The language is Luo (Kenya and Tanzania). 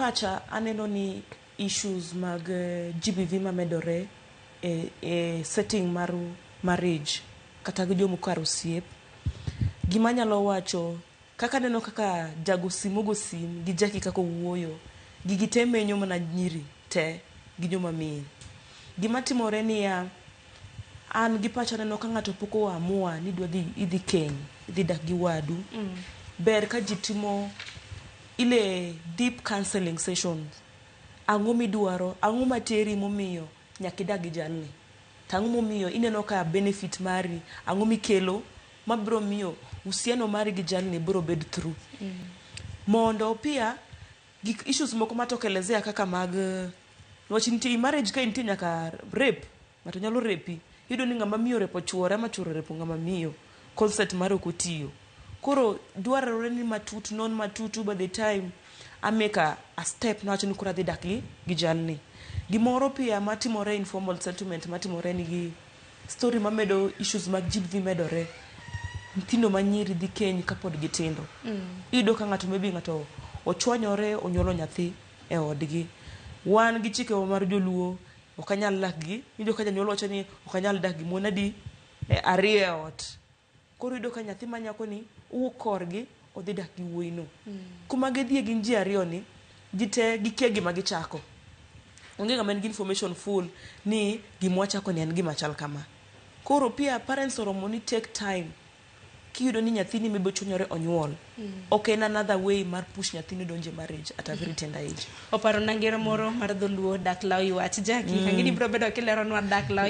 pacha aneno ni issues mag GBV mamedore e setting mar marriage kata gi jomokar osiep, gima anyalo wacho kaka aneno kaka jago sim ogo sim gi Jackie kaka owuoyo, gigi te menyo mana nyiri te gi joma miyo. Gima timore niya, an gi pacha aneno ka ng'ato pok o amua ni idwa dhi idhi keny, idhi dak gi wadu. Ber ka ji timo ile deep counseling sessions. Ang'o midwaro? Ang'o materi momiyo nyaka idag gi jalni? To ang'o momiyo ineno ka benefit mari, ang'o mikelo mabiro miyo uhusiano mari gi jalni biro bed through. Mondo pia gik issues moko matokelezea kaka mag niwach nitie i marriage ka nitie nyaka rape, ng'ato nyalo repi. Iyudo ni ng'ama miyo orepo chuore ama chuore orepo ng'ama miyo, consent mare ok otiyo. Koro dwarore ni matut non matut by the time a make a step nawacho ni koro adhi dak gi jalni. Gimoro pia matimore informal settlement matimore nigi story mamedo issues mag GBV medore. Nyithindo manyiri dhi keny kapod gitindo. Iyudo ka ng'ato maybe ng'ato ochwanyore onyuolo nyathi e odgi. Wan gi chikewa mar joluo ok anyal dak gi, iyudo ka janyuol wacho ni ok anyal dak gi mon adi ariyo e ot. Koro iyudo ka nyathi ma nyako ni wuok korgi odhi dak gi wuoyi no. Kuma gidhiye gin ji ariyo ni, ji te gikia gima gichako. Onge ng'ama nigi information full ni gima wachako ni en gima chal kama. Koro pia parents oromo ni take time kiyudo ni nyathini maybe ochwanyore onyuol. Ok en another way mar push nyathini donjo e marriage at a very tender age. Oparona ngero moro mar dholuo, dak law ywach. Jackie, ang'e ni ibiro bedo kileronwa dak law.